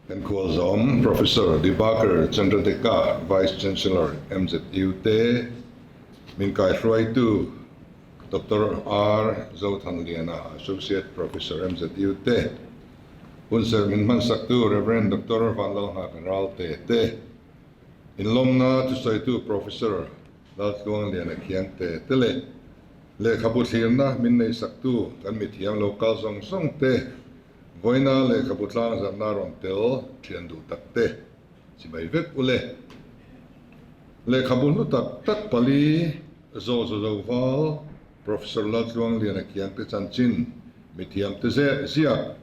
Kan khualzawm Professor Dibakar Chandradeka, Vice Chancellor MZU te, min kaihruaitu Doctor R. Zothanliana, Associate Professor MZU te, hunserh min hmansaktu Rev. Doctor Vanlalnghak Ralte te, inlawmna thusawitu Professor Laltluangliana Khiangte te leh lehkhabu thlirna min neihsaktu kan mithiam lo kal zawng zawng te, Vawiina lehkhabu tlangzarhna rawn tel thian duh tak te chibai vek u le. Lehkhabu hlu tak tak pali zawh zo zo val Professor Laltluangliana Khiangte chanchin mithiam te ziak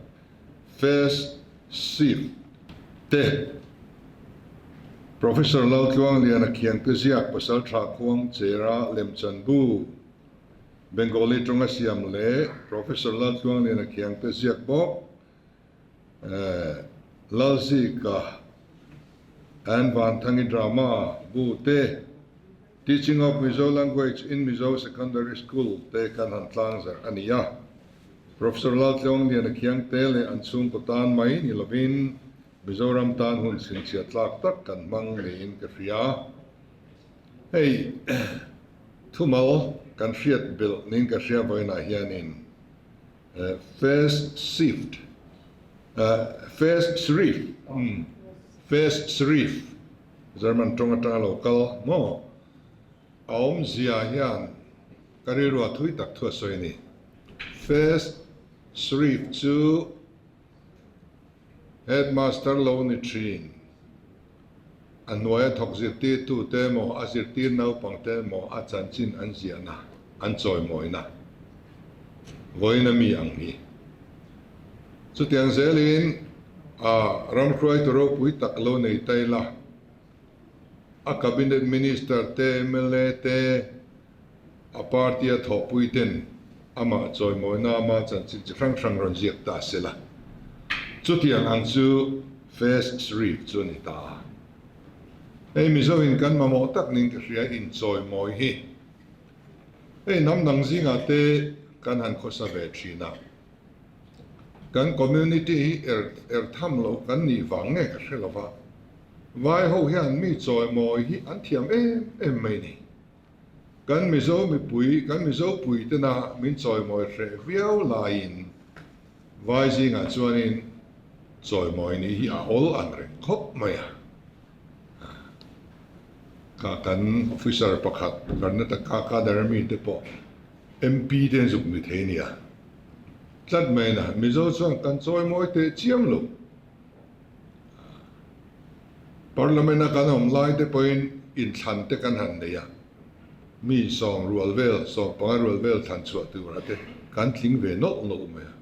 Fes Sif te Professor Laltluangliana Khiangte ziak Pasaltha Khuang Chera Lemchanbu Bengali tawnga siam leh Professor Laltluangliana Khiangte ziak bawk Lalzika and Vanthangi Drama bu te, Teaching of Mizo Language in Mizo Secondary School te kan han tlang zarh a ni a. Professor Laltluangliana Khiangte leh an chhungkaw tan mai ni lovin Mizoram tan hun chhinchhiah tlak tak kan hmang niin ka hria. Hei thumal kan hriat belh ning ka hria vawiinah hianin Festschrift Festschrift Festschrift German tawng atanga lo kal maw a awmzia hian ka rilru a thui tak thu a sawi a ni. Festschrift chu Headmaster lo ni thin. A hnuaia thawk zirtirtu te emaw, a zirtir naupang te emaw a chanchin an ziahna, an chawimawina vawiin a mi ang hi. Chutiang zelin a ramhruaitu ropui tak lo nei ta ila, a Cabinet Minister te, mla te, a party a thawhpui ten amah chawimawina ama chanchin chi hrang hrang rawn ziak ta se la. Chutiang ang chu Festschrift chu a ni ta a. Hei Mizo in kan mamawh tak ning ka hria inchawimawi hi. Hei hnam dang zingah te kan han khawsa ve thin a. Kan community hi er er tham loh kan nih vang nge ka hre lo va. Vai ho hian mi chawimawi hi an thiam em em mai ni. Kan Mizo mipui, kan Mizo pui tena min chawimawi hreh viau laiin vai zingah chuanin chawimawi nih hi a awl ang reng khawp mai a. Kha kan officer pakhat Karnataka cadre mi te pawh MP te an zuk ni thei nia. Tlat mai na, Mizo chuan kan chawimawi teh chiam lo. Parliament a kan awm lai te pawhin inthlan te kan han nei a, mi sawm rual vel, 15 rual vel thlan chhuah turah te kan tling ve nawlh nawlh mai a.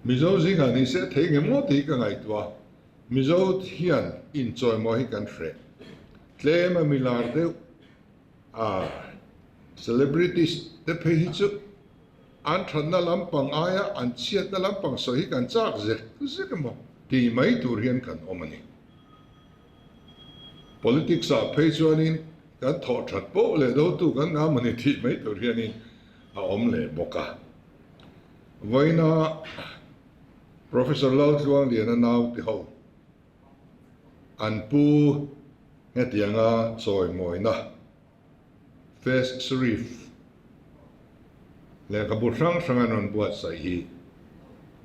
Mizo zingah ni se thei nge maw tih ka ngaihtuah a, Mizo hian inchawimawi hi kan hreh tlem a milar deuh a, celebrities te phei hi chu An thatna lampang aia an chhiatna lampang sawi hi kan chak zek zek emaw tih mai tur hian kan awm a ni. Politics ah phei chuanin kan thawh that poh leh dotu kan ngam a ni tih mai tur hianin a awm leh bawk a. Vawiina Professor Laltluangliana nau te ho an pu hetianga chawimawina Festschrift lehkhabu hrang hrang an rawn buatsaih hi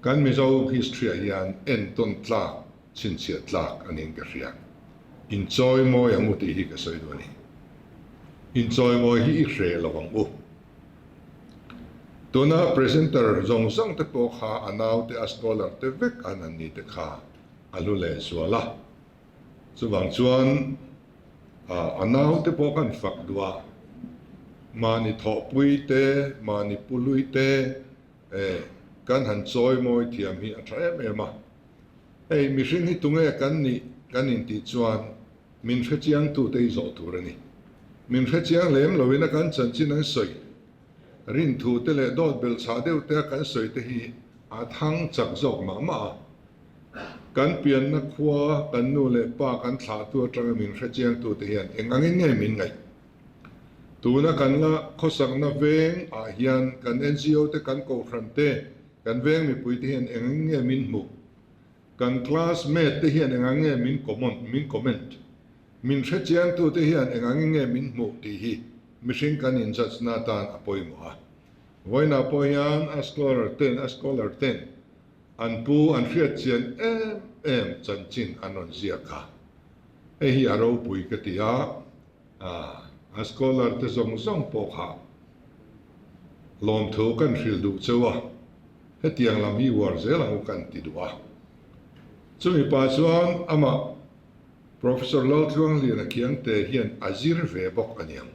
kan Mizo history-ah hian entawn tlak, chhinchhiah tlak a niin ka hria. Inchawimawi ang u tih hi ka sawi duh a ni. Inchawimawi hi i hreh lo ang u. Tuna presenter zawng zawng te pawh kha a naute, a scholar te vek an an ni te kha a hlu lehzual a. Chuvang chuan a naute pawh kan fak duh a, mahni thawhpui te, mahni pului te kan han chawi mawi thiam hi a tha em em a. Hei mihring hi tunge kan nih kan intih chuan min hrechiangtute hi zawh tur a ni. Min hrechiang lem loin a kan chanchin an sawi rinthu te leh dawt belchhah deuh te a kan sawi te hi a thang chak zawk mah mah a. Kan pianna khua, kan nu leh pa kan thlahtu atanga min hrechiangtute hian eng angin nge min ngaih? Tuna kan la khawsakna veng ah hian kan NGO te, kan kohhran te, kan veng mipui te hian eng angin nge min hmuh? Kan classmate te hian eng ang nge min comment, min comment, min hrechiangtu te hian eng angin nge min hmuh tih hi mihring kan in judge na atan a pawimawh a. Vawiinah pawh hian a scholar ten a scholar ten an pu an hriatchian em em chanchin an rawn ziak a. Hei hi a ropui ka ti a, a scholar te zawng zawng pawh kha lawmthu kan hrilh duh cheu a, hetiang lam hi uar zel ang u kan ti duh a. Chumi pah chuan amah Professor Laltluangliana Khiangte hian a zir ve bawk a niang.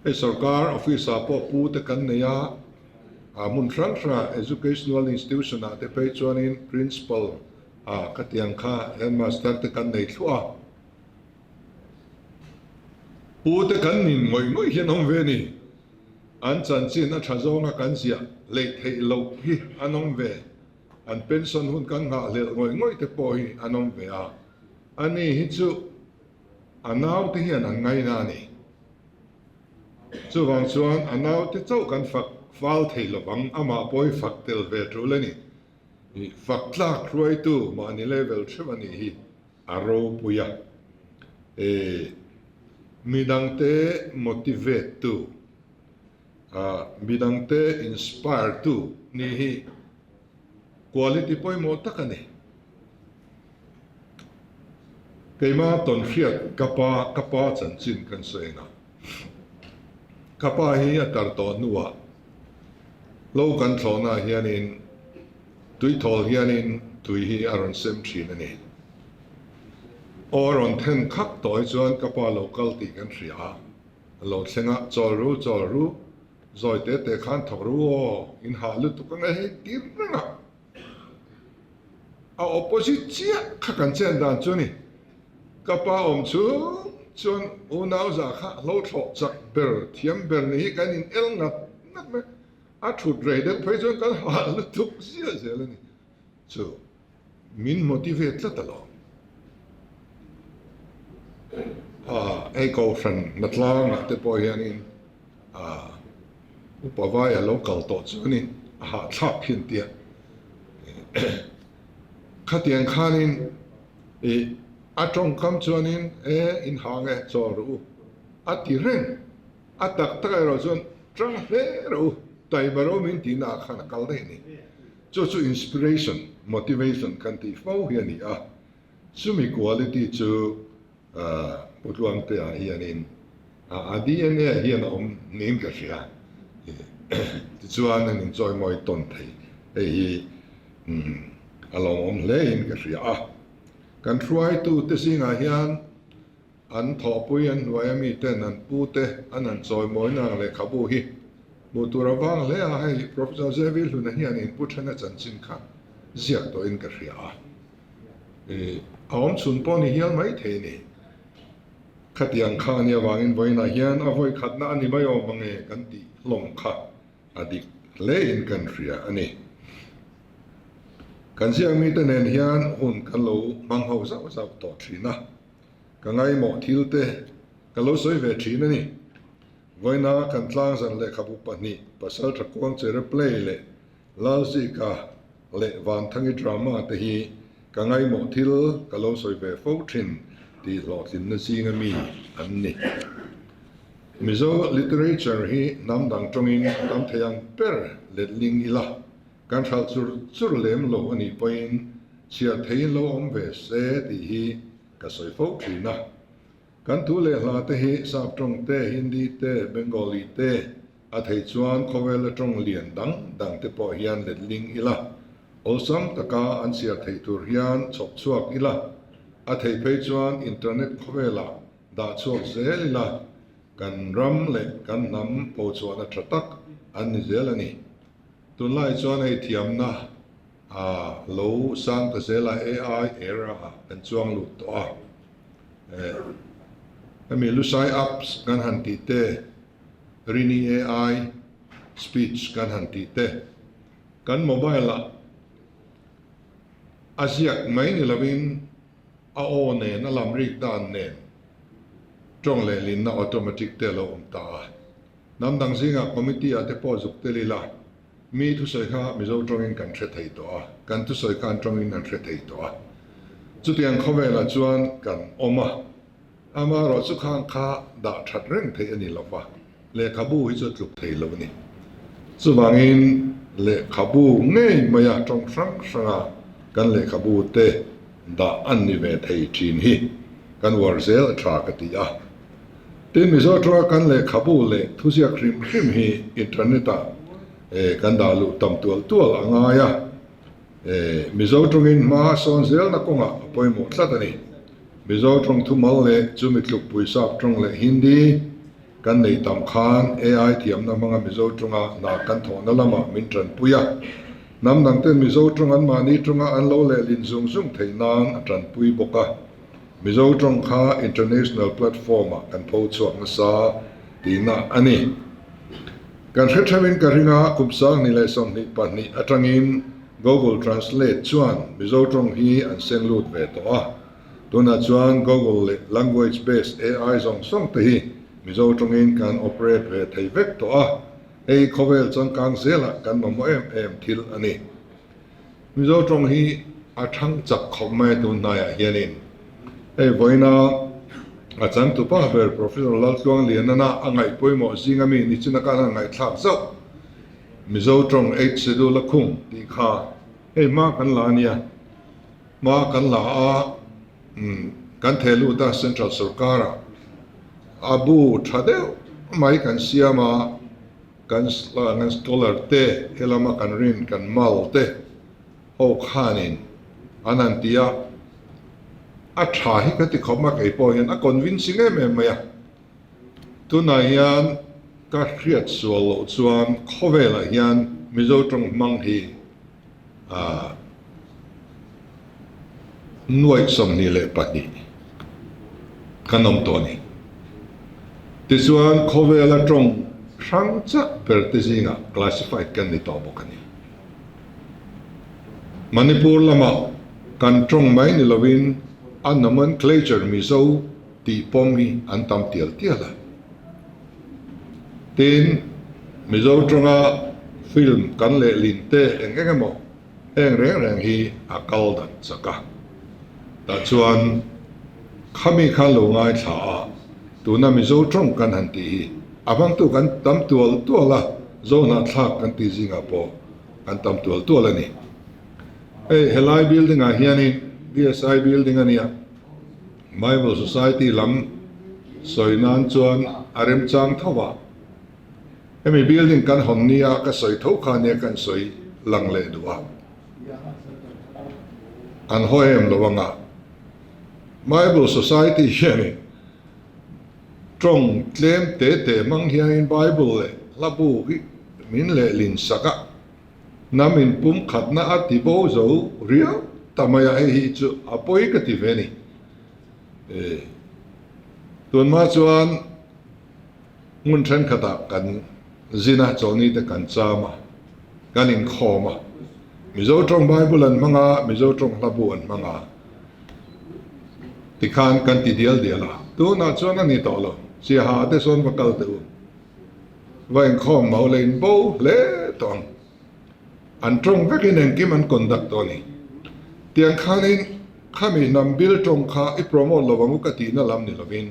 Hei sorkar office ah pawh pu te kan nei a, a hmun hrang hrangah educational institution ah te phei chuanin principal ah khatiang kha headmaster te kan nei thluah a. Pu te kan nin ngawih ngawih hian awm ve a ni. An chanchin a tha zawnga kan ziah leih theih loh hi an awm ve. An pension hun kan nghahhlelh ngawih ngawih te pawh hi an awm ve a. Ani hi chu A naute hian an ngaina a ni. Chuvang chuan a naute chauh kan fak fal thei lovang, amah pawh hi fak tel ve tul a ni. Fak tlak hruaitu mahni level theuh a nih hi a ropui a. Midangte motivate tu, midangte inspire tu nih hi Quality pawimawh tak a ni. Keima tawn hriat ka pa ka pa chanchin kan sawi eng a. Ka pa hi a tar tawh hnuah lo kan thlawhnaah hianin tuithawl hianin tui hi a rawn sem thin a ni. Aw a rawn then khak tawh hi chuan ka pa lo kal tih kan hria a, a lo thleng a, chawl ru chawl ru Zawi te te khan thawk ru aw, in hah lutuk ang e hei ti reng a. A opposite chiah kha kan chen dan chu a ni. Ka pa awm chung chuan unau za kha hlo thlawh chak ber, thiam ber ni hi kan in el ngat ngat mai. A thut rei deuh phei chuan kan hah lutuk ziah zel a ni. Chu min motivate tlat alawm. Ah, hei kohhran hnatlangah te pawh hianin ah upa vai a lo kal tawh chuanin a hahthlak hi an tia. Khatiang khanin ih a tawngkam chuanin e in hang e chawl rawh u a ti reng. A tak tak erawh chuan tang hle rawh u, taima ro min tihna ah khan a kal daih a ni. Chu chu inspiration, motivation kan tih fo hi a ni a, chumi quality chu Pu Tluangtea hianin a DNA ah hian a awm niin ka hria. Tichuan an inchawimawi tawn thei. Hei hi a lawmawm hlein ka hria a. Kan hruaitute zingah hian An thawhpui an hnuaia miten an pute an han chawimawina ang lehkhabu hi hmuh tur a vang hle a, hei Professor Xavier Hluna hian in pu thena chanchin kha ziak tawhin ka hria a, i a awm chhun pawh ni hial mai thei ni. Khatiang kha a nih avangin vawiinah hian a vawi khatna a ni mai awm ange kan tih hlawm kha a dik hlein kan hria a ni. Kan ziak mite nen hian hun kan lo hmang ho zauh zauh tawh thin a. Ka ngaimawh thil te ka lo sawi ve thin a ni. Vawiina kan tlangzan lehkhabu pahnih, Pasaltha Kuangchere play leh Lalzika leh Vanthangi drama te hi ka ngaimawh thil ka lo sawi ve fo thin tih hlawhtlinna zinga mi an ni. Mizo literature hi hnam dang tawngin a tam thei ang ber letling ila kan hralh chur chur lem lo a nih pawhin chhiar theiin lo awm ve se tih hi Ka sawi fo thin a, kan thu leh hla te hi Sap tawng te, Hindi te, Bengali te, a theih chuan khawvela tawng lian dang dang te pawh hian letling ila, awlsam taka an chhiar theih tur hian chhawp chhuak ila, a theih phei chuan internet khawvelah dah chhuak zel ila, kan ram leh kan hnam phochhuahna tha tak an ni zel a ni. Tunlai chuan hei thiamna A lo sang ta zel a, AI era ah kan chuang lut tawh a. Hemi Lusai apps kan han tih te, Rini AI speech kan han tih te, kan mobile ah a ziak mai ni lovin a aw nen, a lam rik dan nen tawng lehlinna automatic te a lo awm ta a. Hnam dang zingah committee ah te pawh zuk tel ila. Mi thusawi kha Mizo tawngin kan hre thei tawh a, kan thusawi kha an tawngin an hre thei tawh a. Chutiang khawvelah chuan kan awm a, amaherawhchu khang kha dah that reng theih a ni lo va, lehkhabu hi chu a tluk thei lo a ni. Chuvangin lehkhabu ngei maia tawng hrang hranga kan lehkhabu te dah an ni ve thei thin hi kan uar zel a tha ka ti a. Tin, Mizo tawng kan lehkhabu leh thuziak hrim hrim hi internet ah kan dah luh tam tual tual a ngai a, Mizo tawngin hma sawn zelna kawngah a pawimawh tlat a ni. Mizo tawng thumal leh chumi tlukpui sap tawng leh Hindi kan neih tam khan AI thiamna hmanga Mizo tawnga hna kan thawhna lamah min tanpui a. Hnam dangten Mizo tawng anmahni tawnga an lo lehlin zung zung theih nan a tanpui bawk a. Mizo tawng kha international platform ah kan pho chhuak nasa tihna a ni. Kan hre theuhin ka ring a, kum 2022 atangin Google Translate chuan Mizo tawng hi an seng lut ve tawh a. Tunah chuan Google leh language based AI zawng zawng te hi Mizo tawngin kan operate ve thei vek tawh a, hei khawvel changkang zelah kan mamawh em em thil a ni. Mizo tawng hi a thang chak khawp mai a tun hnaiah hianin hei vawiina a changtupa ber Professor Laltluanglianana a ngaih pawimawh zinga mi nichina khan a ngaihthlak zauh Mizo tawng Eighth Schedule a khung tih kha hei hma kan la a nia, hma kan la a kan theh lut a Central sorkar-ah a bu tha deuh mai kan siam a. Kan scholar te helama kan rin kan mal te ho khanin an han ti a, a tha hi ka ti khawp a kei pawh hian a convincing em em mai a. Tunah hian ka hriat sual loh chuan khawvelah hian Mizo tawng hmang hi 22 kan awm tawh a ni. Tichuan, khawvela tawng hrang chak ber te zingah classified kan ni tawh bawk a ni. Manipur lamah kan tawng mai ni lovin a nomenclature Mizo tih pawm hi an tam tial tial a. Tin, Mizo tawnga film kan lehlin te eng eng emaw heng reng reng hi a kal dan chak a. Tah chuan khami khan lo ngaithla a, tuna Mizo tawng kan han tih hi a hmangtu kan tam tual tual a, Zohnahthlak kan tih zingah pawh kan tam tual tual a ni. Hei helai building ah hianin DSI building a nia. Bible Society lam sawi nan chuan a remchang tho a, hemi building kan hawn nia ka sawi tho kha nia kan sawi lang leh duh a, an haw em lo anga Bible Society hianin tawng tlem te te hmang hianin Bible leh hla bu hi min lehlin sak a. Hnam inpumkhatna a ti bo zo riau ta mai a, hei hi chu a pawi ka ti ve a ni. Tunhma chuan hmun thenkhatah kan zin a, chawlhni te kan cham a, kan inkhawm a, Mizo tawng Bible an hmang a, Mizo tawng hla bu an hmang a, tikhan kan ti dial dial a, tunah chuan a ni tawh lo, Siaha te sawn va kal teh u. Va inkhawm mau leh in bo hle tawh ang. An tawng vekin engkim an conduct tawh a ni. Tiang khanin khami hnam bil tawng kha i promote lo ang u ka tihna lam ni lovin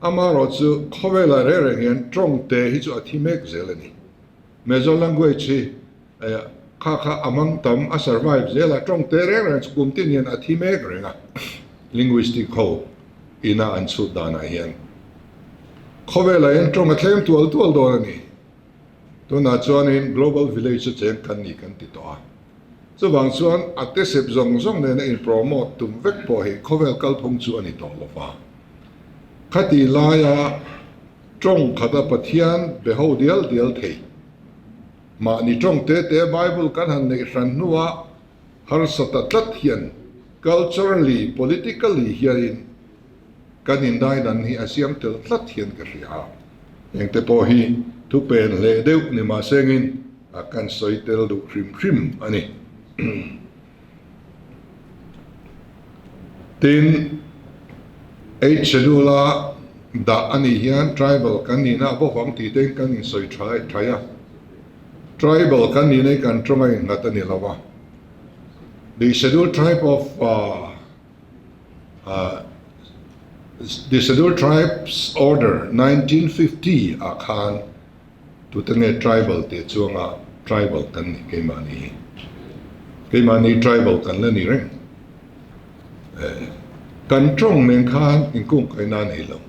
amaherawh chu khawvelah reng reng hian tawng te hi chu a thi mek zel a ni. Mizo language hi Kha kha a hmang tam, a survive zel a, tawng te reng reng chu kum tin hian a thi mek reng a, linguistic ho ina an chhut danah hian khawvelah hian tawng a thleng tual tual dawn a ni. Tunah chuanin global village a cheng kan ni kan ti tawh a, chuvang chuan a te sep zawng zawng nena in promote tum vek pawh hi khawvel kalphung chu a ni tawh lo va. Khati laia tawng khata Pathian be ho dial dial thei. Mahni tawng te te Bible kan han neih hran hnuah harsa ta tlat hian culturally, politically hianin kan indaidan hi a siam tel tlat hian ka hria a. Engte pawh hi thupen hleh deuh ni mahsengin a kan sawi tel duh hrim hrim a ni. Tin, Eighth Schedule-a dah a nih hian tribal kan nihna a bawk ang tih te kan insawi tha thaih a. Tribal kan nih na hi kan tawng a innghat a ni lo a. The Scheduled Tribe of The Scheduled Tribes Order 1950 ah khan tute nge tribal tih chuanga tribal kan ni keimahni hi. Keimahni tribal kan la ni reng. Kan tawng nen khan inkungkaihna a nei lo.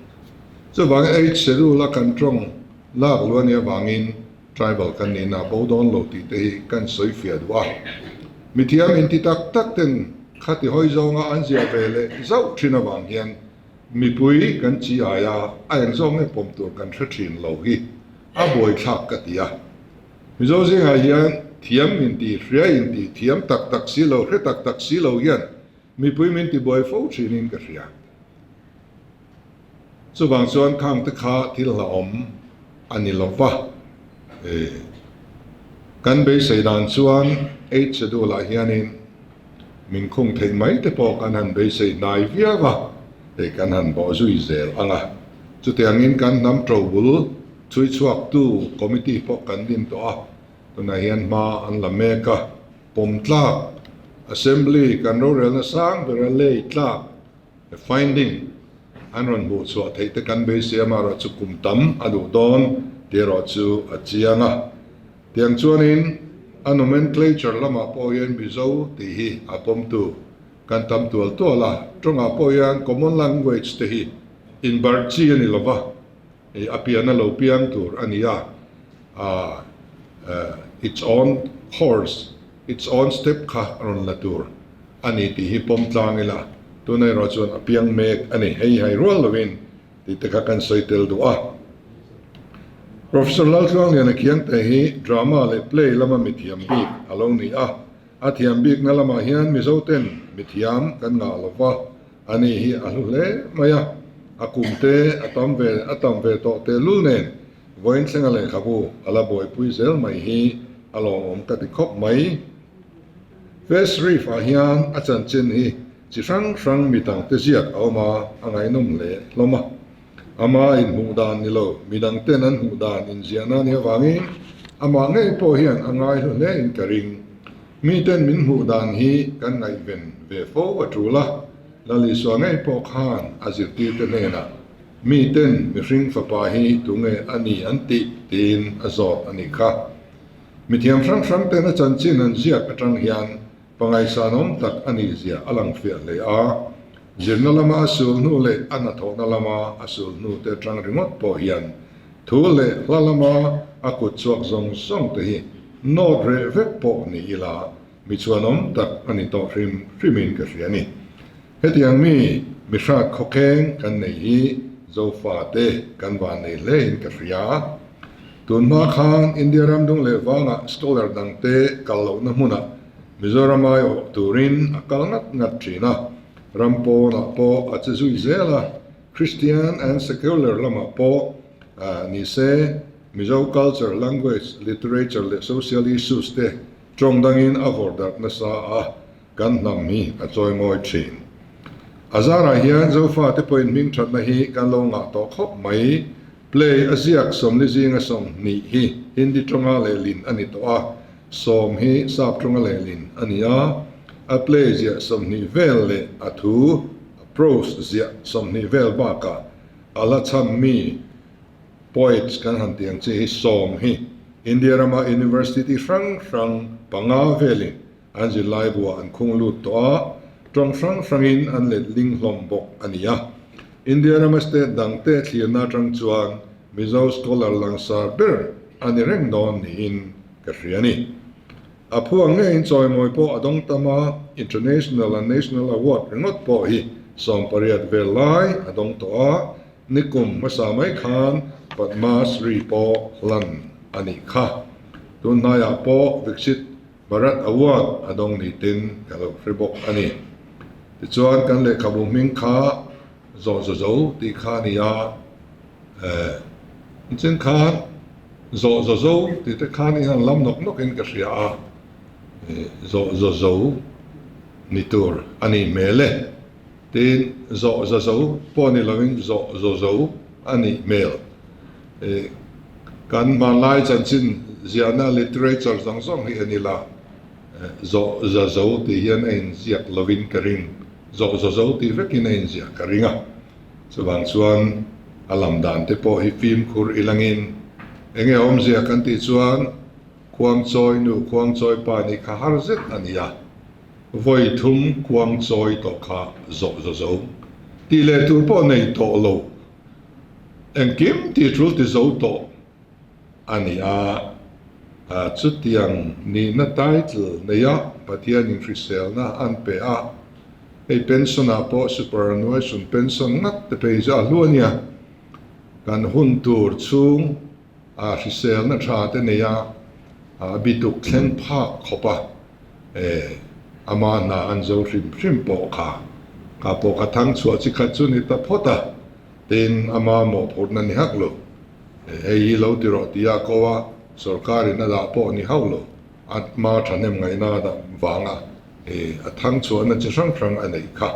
Chuvangin Eighth Schedule a kan tawng lak luh a nih avangin Tribal kan nihna a bo dawn lo tih te hi kan sawi fiah duh a. Mithiam inti tak tak ten khati hawi zawnga an ziah ve leh zauh thin avang hian mipui kan chi aia a eng zawk nge pawm tur kan hre thin lo hi a buaithlak ka ti a. Mizo zingah hian thiam inti, hria inti, thiam tak tak si lo, hre tak tak si lo hian mipui min tibuai fo thinin ka hria. Chuvang chuan khang te kha thil hlauhawm a ni lo va, kan beisei dan chuan Eighth Schedule ah hianin min khung theih mai te pawh kan han beisei hnai viau a, hei kan han bawh zui zel ang a. Chutiangin kan hnam ṭobul chhui chhuaktu committee pawh kan din tawh a, tunah hian hma an la mek a, pawm tlak Assembly kan rorelna sang bera lei tlak The finding, An rawn hmuh chhuah theih te kan beisei amaherawh chu kum tam a duh dawn tih erawh chu a chiang a. Tiang chuanin a nomenclature lamah pawh hian Mizo tih hi a pawmtu kan tam tual tual a, tawngah pawh hian common language te hi inbarh chi a ni lova, a pian a lo piang tur a ni a, its own course, its own step kha a rawn la tur. A ni tih hi pawm tlang ila, tuna erawh chuan a piang mek a ni. Hei hai rual lovin tih te kha kan sawi tel duh a. Professor Laltluangliana Khiangte hi drama leh play lama mithiam bik a lo ni a. A thiam bikna lamah hian Mizoten mithiam kan ngah lo va, a ni hi a hlu hle mai a. A kum te a tam ve a tam ve tawh tehlul nen vawiin thlenga lehkhabu a la buaipui zel mai hi a lawmawm ka ti khawp mai. Face Reef ah hian a chanchin hi chi hrang hrang mi dangte ziak a awm a, a ngaihnawm hle hlawm a. Ama inhmuh dan ni lo, mi dangten an hmuh dan inziahna a nih avangin amah ngei pawh hian a ngaihlu hle in ka ring. Miten min hmuh dan hi kan ngaihven ve fo a tul a, Lal Isua ngei pawh khan a zirtirte hnenah miten mihring fapa hi tunge a ni an tih tiin a zawt a nih kha. Mithiam hrang hrang ten a chanchin an ziak atang hian pangaihsanawm tak a nih zia a lang fiah hle a. Zirna lama a sul hnu leh a hnathawhna lama a sul hnu te atang ringawt pawh hian thu leh hla lama a kut chhuak zawng zawng te hi nawt reh vek pawh ni ila mi chhuanawm tak a ni tawh hrim hrimin ka hria a ni. Hetiang mi mihrat khawkheng kan nei hi Zofate kan van nei hlein ka hria. Tun hma khan India ram dung leh vangah scholar dangte kal lohna hmunah Mizoram aiawh turin a kal ngat ngat thin a, ram pawnah pawh a che zui zel a, Christian and secular lamah pawh ni se Mizo culture, language, literature leh social issues te tawng dangin a vawrh darh nasa a. Kan hnam hi a chawimawi thin. A zarah hian Zofate pawhin hming thatna hi kan lo ngah tawh khawp mai. Play a ziak 40 zinga 20 hi Hindi tawnga lehlin a ni tawh a, 10 hi Sap tawnga lehlin a ni a. A play ziah 20 vel leh a thu, a prose, ziah 20 vel bakah a la chhan mi poets kan han tih ang chi hi 10 hi India rama university hrang hrang panga velin An zirlai buah an khung lut tawh a, tawng hrang hrangin an let ling hlawm bawk a ni a. India rama state dangte thlirna atang chuan Mizo scholar langsar ber a ni reng dawn niin ka hria a ni. A phuang ngeiin chawimawi pawh a dawng tam a, International and National Award ringawt pawh hi 18 vel lai a dawng tawh a, nikum hmasa mai khan Padma Shri pawh hlan a nih kha. Tun hnaiah pawh Viksit Bharat Award a dawng ni tin ka lo hre bawk a ni. Tichuan kan lehkhabu hming kha Zawh Za Zo tih kha a ni a, eh, nichin khan Zawh Za Zo tih te khan in han lam nawk nawk in ka hria a, eh, Zawh Za Zo ni tur a nih hmel e. Tin, Zawh Za Zo pawh ni lovin Zawh Zo Zo a nih hmel. Eh, kan hmanlai chanchin. Ziahna literature zawng zawng hi en ila, zawh za zo tih hian a inziak lovin ka ring, zawh za zo tih vekin a inziah ka ring a. Chuvang chuan a lam dan te pawh hi fimkhur ilangin enge awmzia kan tih chuan Khuangchawi nu Khuangchawi pa nih kha har zet a ni a, vawi thum Khuangchawi tawh kha zawh za zo tih leh tur pawh nei tawh lo, engkim tih tul ti zo tawh. A ni a, chutiang nihna title neia Pathianin hriselna an pe a, hei pension ah pawh superannuation pension ngat te phei chu a hlu a nia. Kan hun tur chhung a hriselna tha te neia a bituk thleng phak khawp a, ama hna an zo hrim hrim pawh kha kha pawh kha thang chhuah chi khat chu ni ta phawt a, tin ama mawhphurhna ni hak lo. Hei hi lo ti rawh tia ko a, sorkarin a dah pawh ni hauh lo, a hma thahnem ngaihna a dah vanga a thang chhuahna chi hrang hrang a neih kha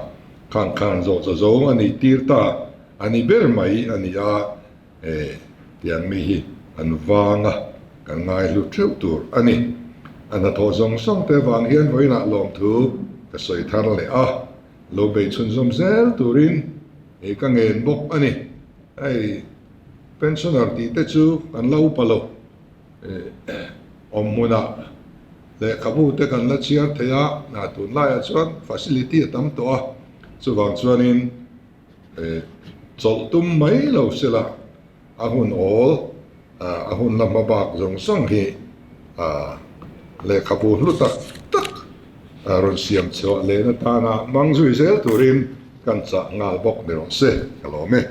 khang khan zawh za zawng a nih tir ta a ni ber mai a ni a, tiang mi hi an vang a, kan ngaihlu theuh tur a ni. A hnathawh zawng zawng te vang hian vawiinah lawmthu ka sawi thar leh a, lo bei chhunzawm zel turin ka ngen bawk a ni. Hei pensioner tih te chu kan la upa lo, awm hmunah lehkhabu te kan la chhiar thei a, tunlaiah chuan facility a tam tawh a, chuvang chuanin chawlh tum mai lo sela a hun awl a hun la hma bak zawng zawng hi lehkhabu hlu tak tak rawn siam chhuah lehna tana hmang zui zel turin kan chah nghal bawk ni rawh se ka lawm e.